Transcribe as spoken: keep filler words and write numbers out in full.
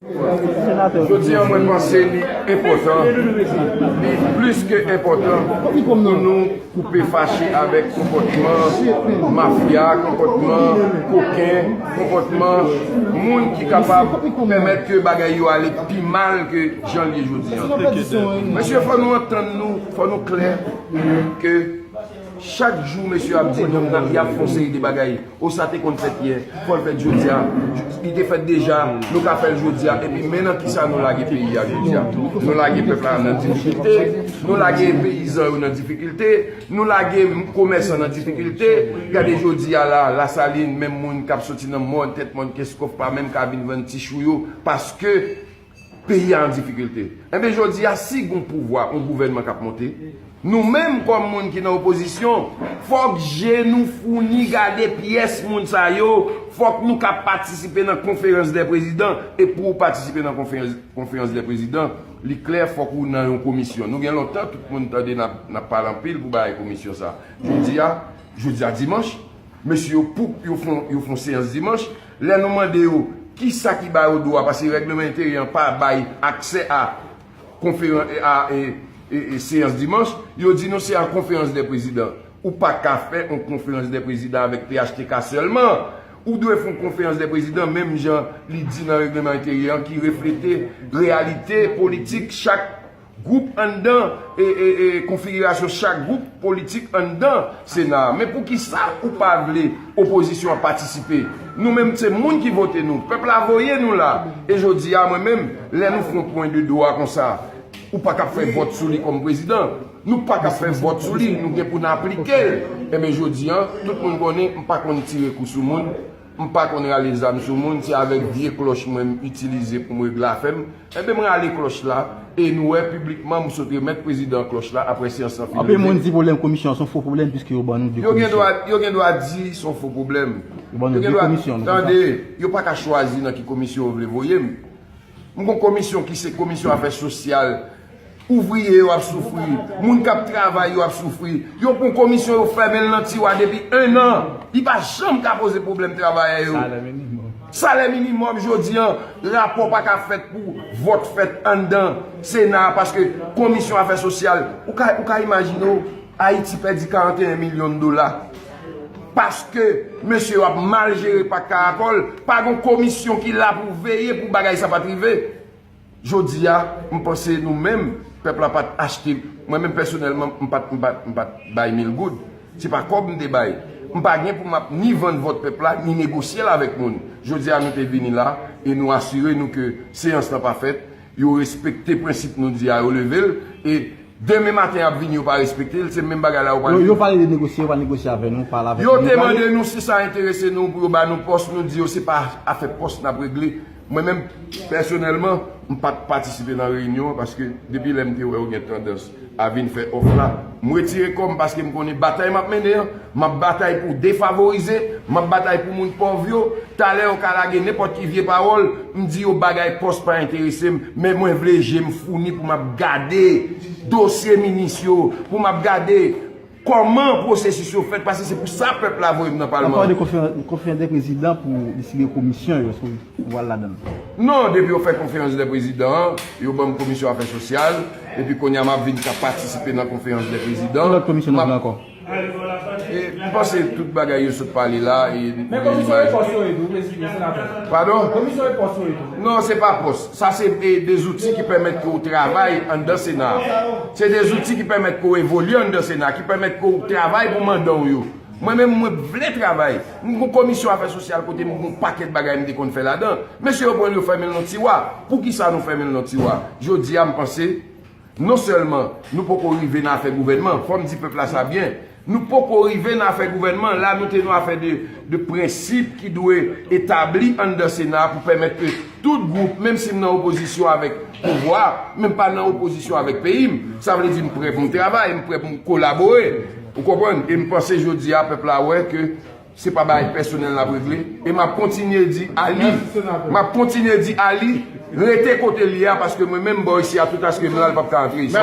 Jodi a, mwen panse li enpòtan, li plis ke enpòtan pou nou koupe fache avèk konpòtman mafya, konpòtman koken, konpòtman moun ki kapab pèmèt ke bagay yo ale pi mal ke jan l ye jodi a. Mesye, fò nou antann nou, fò nou klè ke chak jou mesye ap di nou y ap fè yon seri de bagay. O, sa te konn fèt yè, fò l fèt jodi a. Li te fèt deja, nou ka fè l jodi a. Epi men nan kisa nou lage peyi a jodi a. Nou lage pèp la nan difikilte, nou lage peyizan yo nan difikilte, nou lage komèsan nan difikilte. Gade jodi a la, Lasalin, menm moun k ap soti nan mòn, tèt mòn Kenskòf pa menm ka vin vann ti chou yo, paske peyi a an difikilte. Enben, jodi a, si gon pouvwa, yon gouvènman k ap monte, nou menm kòm moun ki nan opozisyon, fòk je nou founi gade pyès moun sa yo, fòk nou ka patisipe nan konferans dè prezidan, e pou w patisipe nan konferans, konferans dè prezidan, li klè, fòk ou nan yon komisyon. Nou gen lontan, tout moun tande n ap, n ap pale anpil pou bagay komisyon sa. Jodi a, jodi a dimanch, mesye yo pou yo fon, yo fon seyans dimanch. Lè nou mande yo kisa ki ba yo dwa, paske règleman enteryè an pa bay aksè a konferan-, a, e, e, e, seyans dimanch, yo di nou se an konferans dè prezidan. Ou pa ka fè yon konferans dè prezidan avèk P H T K sèlman. Ou dwe fè yon konferans dè prezidan, menm jan li di nan règleman enteryè an, ki reflete reyalite politik chak gwoup anndan, e, e, e, konfigirasyon chak gwoup politik anndan Sena a. Men poukisa ou pa vle opozisyon an patisipe? Nou menm, se moun ki vote nou. Pèp la voye nou la. E jodi a, mwen menm, lè nou fè yon pwen de dwa konsa, ou pa ka fè vòt sou li kòm prezidan. Nou pa ka fè vòt sou li. Nou gen pou n aplike l. Enben, jodi a, tout moun konnen, m pa konn tire kou sou moun. M pa konn rale zam sou moun, se avèk vye klòch mwen m itilize pou m regle afè m. Enben, m rale klòch la, e nou wè piblikman m sot remèt prezidan klòch la apre seyans lan fin rive. Anpil moun di pwoblèm komisyon an se yon fo pwoblèm, piske yo ban nou de komisyon. Yo gen dwa, yo gen dwa di se yon fo pwoblèm. Yo ban nou de komisyon, nou konn sa. Tande, yo pa ka chwazi nan ki komisyon yo vle voye m. M gon komisyon ki se komisyon afè sosyal. Ouvriye yo ap soufri, moun k ap travay yo ap soufri. Yo pran komisyon, yo fèmen l nan tiwa depi en an. Li pa janm ka poze pwoblèm travayè yo. Salè minimòm. Salè minimòm, jodi a, rapò pa ka fèt pou vòt fèt anndan Sena a, paske komisyon afè sosyal, ou ka, ou ka imajine w, Ayiti pèdi karannteyen milyon dola. Paske mesye yo ap mal jere pak Karakòl, pa gon komisyon ki la pou veye pou bagay sa pa t rive. Jodi a, m panse nou menm, pèp la pa t achte, mwen menm pèsonèlman, m pa t, m pa t, m pa t bay mil goud. Se pa kòb m te bay. M pa gen pou m ap ni vann vòt pèp la, ni negosye l avèk moun. Jodi a, nou te vini la, e nou asire nou ke seyans lan pa fèt, yo respekte prensip nou di a, yo leve l, e demen maten y ap vini, yo pa respekte l, se menm bagay la yo pral. Yo, yo pale de negosye, yo pa negosye avè nou, pale avè nou. Yo te mande nou si sa enterese nou pou yo ba nou pòs, nou di yo se pa afè pòs n ap regle. Mwen menm, pèsonèlman, m pa t patisipe nan reyinyon an paske depi lè m te wè yo gen tandans a vin fè òf la, m retire kò m paske m konnen batay m ap mennen an, m ap batay pou defavorize, m ap batay pou moun pòv yo. Talè yo ka lage nenpòt ki vye pawòl, m di yo bagay pòs pa enterese m, men mwen vle je m founi pou m ap gade dosye minis yo, pou m ap gade kòman pwosesis yo fèt, paske se pou sa pèp la voye m nan palman an. Konferans de prezidan pou deside komisyon yo, èske w pral ladan l? Non, depi yo fè konferans de prezidan an, yo ban m komisyon afè sosyal, epi kounye a m ap vin ka patisipe nan konferans de prezidan. Ki lòt komisyon nou vle ankò? E, m panse tout bagay yo sot pale la, e, men komisyon e pòs yo ye tou, prezidan, senatè. Padon? Komisyon e pòs yo ye tou. Non, se pa pòs. Sa se, e, de zouti ki pèmèt ke w travay anndan Sena a. Se de zouti ki pèmèt ke w evolye anndan Sena a, ki pèmèt ke w travay pou manda w yo. Mwen menm, mwen vle travay. M gon komisyon afè sosyal kote m gon pakèt bagay m te konn fè ladan. Mesye yo pran l, yo fèmen l nan tiwa. Poukisa nou fèmen l nan tiwa? Jodi a, m panse, non sèlman nou poko rive nan afè gouvènman, fò m di pèp la sa byen, nou poko rive nan afè gouvènman, la nou te nan afè de, de prensip ki dwe etabli anndan Sena a pou pèmèt ke tout gwoup, menm si m nan opozisyon avèk pouvwa, men m pa nan opozisyon avèk peyi m, sa vle di m prè pou m travay, m prè pou m kolabore. Ou konprann? E m panse jodi a pèp la wè ke se pa bagay pèsonèl n ap regle. E m ap kontinye di Ali, m ap kontinye di Ali, rete kote l ye a, paske mwen menm bò isi a, toutaske m la, l p ap ka antre isi.